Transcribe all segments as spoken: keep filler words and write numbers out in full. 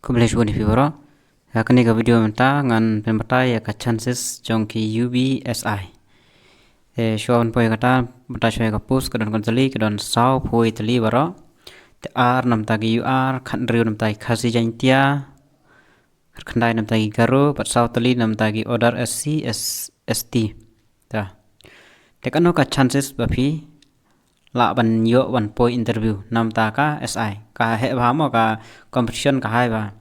Khublei shibun ïa phi baroh. Ha kane ka video mynta ngan pynbatai ïa ka chances jong ki U B S I. Te shuwa ban poi kata, mynta shuwa ïa ka post ka don kynthali, ka don saw phew tylli baroh. Te ar namta ki U R, khathynriew namta ki Khasi Jaiñtia, khatkhyndai namta ki Garo, bad saw tylli namta ki order S C, S, S T. Ta. Te kano ka chances ba phi lah ban ïoh ban poi interview namta ka S I. Ka heh bha mo, ka competition ka high bha.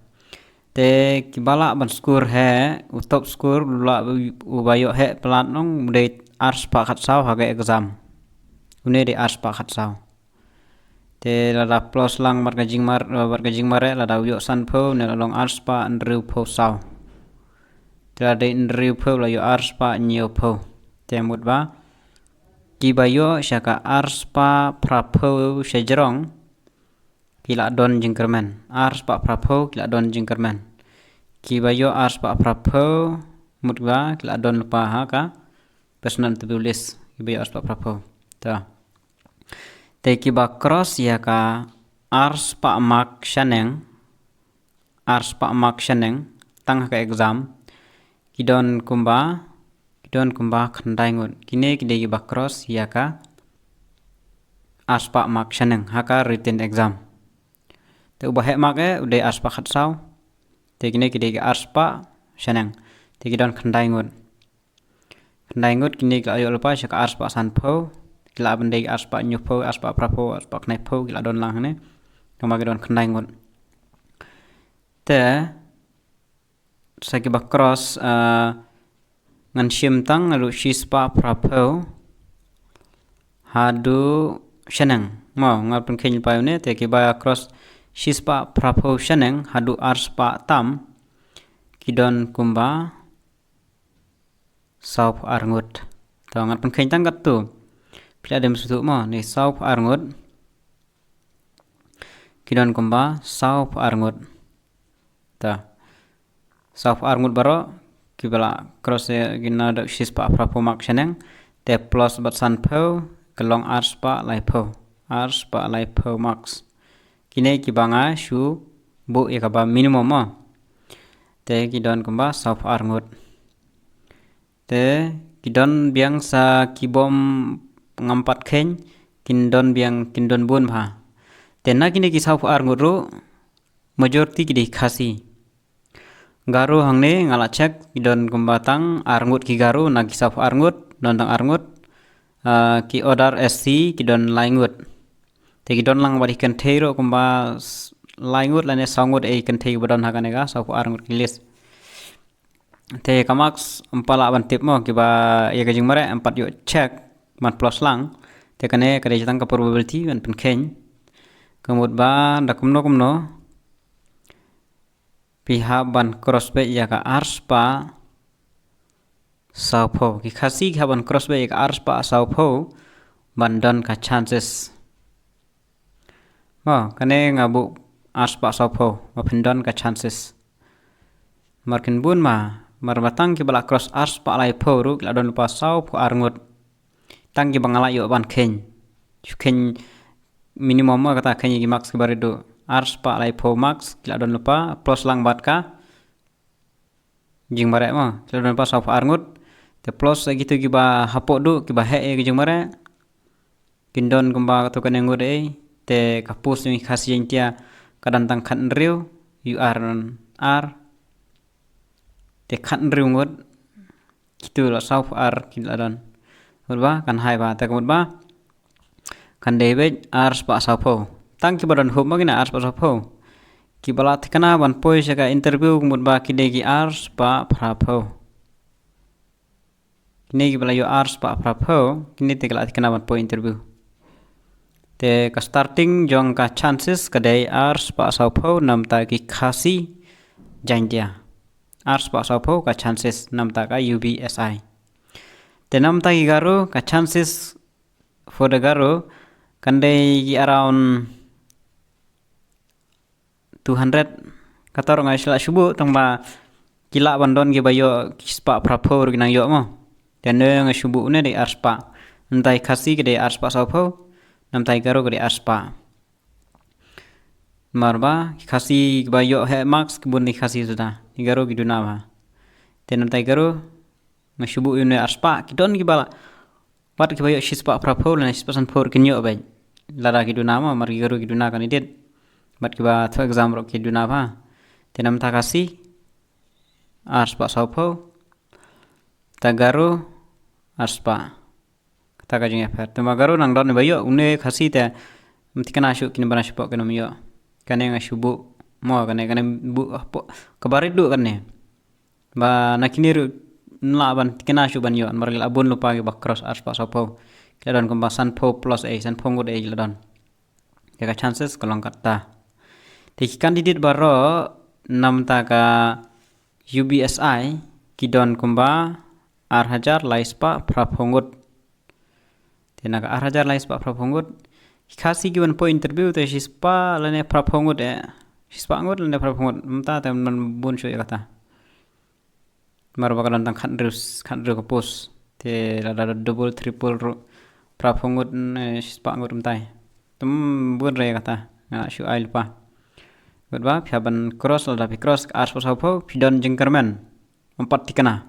Te kiba lah ban score heh, u top score, u lah u, uba ïoh heh palat nong, u dei arspah khatsaw ha ka exam. Une dei arspah khatsaw. Te lada plus lang bad ka jingmar, bad ka jingmareh, lada u ïoh sanphew, une la long arspah hynriewphew saw. Te lada hynriewphew la ïoh arspah hynñiewphew. Te mut ba kiba ïoh sha ka arspah phraphew shajrong ki la don jingkyrmen. Arspah phraphew ki la don jingkyrmen. Kiba ïoh arspah phraphew mut ba ki la don lypa ha ka personal interview list. Kiba ïoh arspah phraphew. Ta. Te kiba cross ïa ka arspah mark shaneng, arspah mark shaneng tang ha ka exam, ki don kumba, ki don kumba khyndai ngut. Kine ki dei kiba cross ïa ka arspah mark shaneng ha ka written exam. Te uba heh mark eh u dei arspah khatsaw. Te kine ki dei ki arspah shaneng. Te ki don khyndai ngut. Khyndai ngut kine ki la ïoh lypa sha ka arspah sanphew. Ki lah ban dei arspah hynñiewphew, arspah phraphew, arspah khyndaiphew, ki la don lang hangne. Kumba ki don khyndai ngut. Te sa kiba cross, ah, ngan shim tang naduh shispah phraphew haduh shaneng. Mo, ngan pynkheiñ lypa ïa une, te kiba cross shispah phraphew shaneng haduh arspah tam, ki don kumba sawphew ar ngut. To ngan pynkheiñ tang katto. Phi la dei sngewthuh mo, ne sawphew ar ngut. Ki don kumba sawphew ar ngut. Ta. Sawphew ar ngut baroh kiba la cross ïa kine naduh shispah phraphew mark shaneng. Te plus bad sanphew ka long arspah laiphew. Arspah laiphew marks. Kine kiba nga shu buh ïa kaba minimum mo. Te ki don kumba sawphew ar ngut. Te ki don biang sa kibym ngam pat kheiñ, kin don biang, kin don bun bha. Te na kine ki sawphew ar ngut ruh, majority ki dei Khasi. Garo hangne nga la check, ki don kumba tang ar ngut ki Garo na ki sawphew ar ngut, don tang ar ngut. Ah, ki order S C ki don lai ngut. Te ki don lang bad ki kynthei ruh kumba s-, lai ngut lane saw ngut, eh, kynthei ba don ha kane ka sawphew ar ngut ki list. Te ka marks ym pat lah ban tip mo, kiba ïa ka jingmareh ym pat ïoh check ban plus lang. Te kane ka dei tang ka probability ban pynkheiñ. Ka mut ba da kumno kumno phi hap ban cross beit ïa ka arspah sawphew. Ki Khasi ki hap ban cross beit ïa ka arspah sawphew ban don ka chances. Mo, kane nga buh arspah sawphew ba phin don ka chances. Mar kin bun ma, mar ba tang kiba la cross arspah laiphew ruh ki la don lypa sawphew ar ngut. Tang kiba nga la ïoh ban kheiñ. Shu kheiñ minimum ma, kata kheiñ ïa ki marks kiba rit duh. Arspah laiphew marks ki la don lypa plus lang bad ka jingmareh mo. Ki la don lypa sawphew ar ngut. Te plus ïa kito kiba hapoh duh, kiba heh ïa ka jingmareh. Kin don kumba katto katne ngut eh. Te ka post jong ki Khasi Jaiñtia ka don tang khathynriew, U R ar. Te khathynriew ngut. Kito la sawphew ar ki la don. Mut ba kan high bha, te ka mut ba kan dei beit arspah sawphew. Tang kiba don hope ma kine arspah sawphew. Kiba la thikna ban poi sha ka interview ka mut ba ki dei ki arspah phraphew. Kine kiba la ïoh arspah phraphew, kine te ki la thikna ban poi interview. Te ka starting jong ka chances ka dei arspah sawphew namta ki Khasi Jaiñtia. Arspah sawphew ka chances namta ka U B S I. Te namta ki Garo ka chances for the Garo kan dei ki around two hundred. Kato ruh nga shu lah shu buh tang ba ki lah ban don kiba ïoh ki spah phraphew ruh ki nang ïoh mo. Te ne nga shu buh ne dei arspah. Namta ki Khasi ka dei arspah sawphew. Namta ki Garo ka dei arspah. Namar ba ki Khasi kiba ïoh heh marks ki bun na ki Khasi suda. Ki Garo ki duna bha. Te namta ki Garo nga shu buh ïa une arspah, ki don kiba la, wat kiba ïoh shispah phraphew lane shispah sanphew ruh kin ïoh beit. Lada ki duna mo, namar ki Garo ki duna candidate. Bad kiba thoh exam ruh ki duna bha. Te namta Khasi arspah sawphew. Ta Garo arspah. Kata ka jingïapher. Te ma Garo nang don ba ïoh, une Khasi te ym thikna shuh, kine ba na shapoh kin ym ïoh. Kane nga shu buh mo, kane, kane buh hapoh, kaba rit duh kane. Ba na kine ruh ym lah ban thikna shuh ban ïoh, namar ki la bun lypa kiba cross arspah sawphew. Ki la don kumba sanphew plus ei, sanphew ngut ei ki la don. Ïa ka chances ka long kata. Te ki candidate baroh namta ka U B S I ki don kumba ar hajar lai spah phraphew ngut. Te na ka ar hajar lai spah phraphew ngut, ki Khasi kiban poi interview te shispah lane phraphew ngut eh. Shispah ngut lane phraphew ngut. Mynta te man bun shuh ïa kata. Namar ba ka don tang khathynriew, khathynriew ka post. Te lada double, triple ruh, phraphew ngut, eh, shispah ngut mynta. Te ym bun re ïa kata. Nga shu ai lypa. Ngut ba, phi hap ban cross, lada phi cross ka arspah sawphew, phi don jingkyrmen. Ym pat thikna.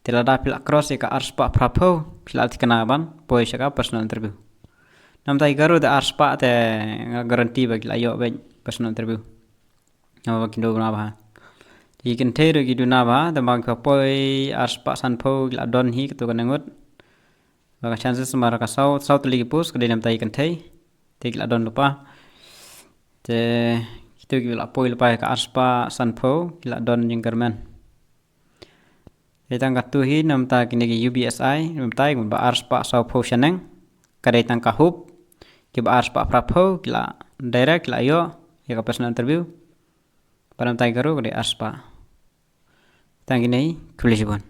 Te lada phi la cross ïa ka arspah phraphew, phi la thikna ban poi sha ka personal interview. Namta ki Garo te arspah te nga guarantee ba ki la ïoh beit personal interview. Namar ba ki duna bha. Te ki kynthei ruh ki duna bha, te ma ki poi arspah sanphew ki la don hi katto katne ngut. Ba ka chances namar ka saw, saw tylli ki post ka dei namta ki kynthei. Te ki la don lypa. Te kito ki la poi lypa ïa ka arspah sanphew ki la don jingkyrmen. Dei tang katto hi namta kine ki U B S I, namta ki ba arspah sawphew shaneng. Ka dei tang ka hope, kiba arspah phraphew ki la direct ki la ïoh ïa ka personal interview. Ba namta ki Garo ka dei arspah. Tang kine, khublei shibun.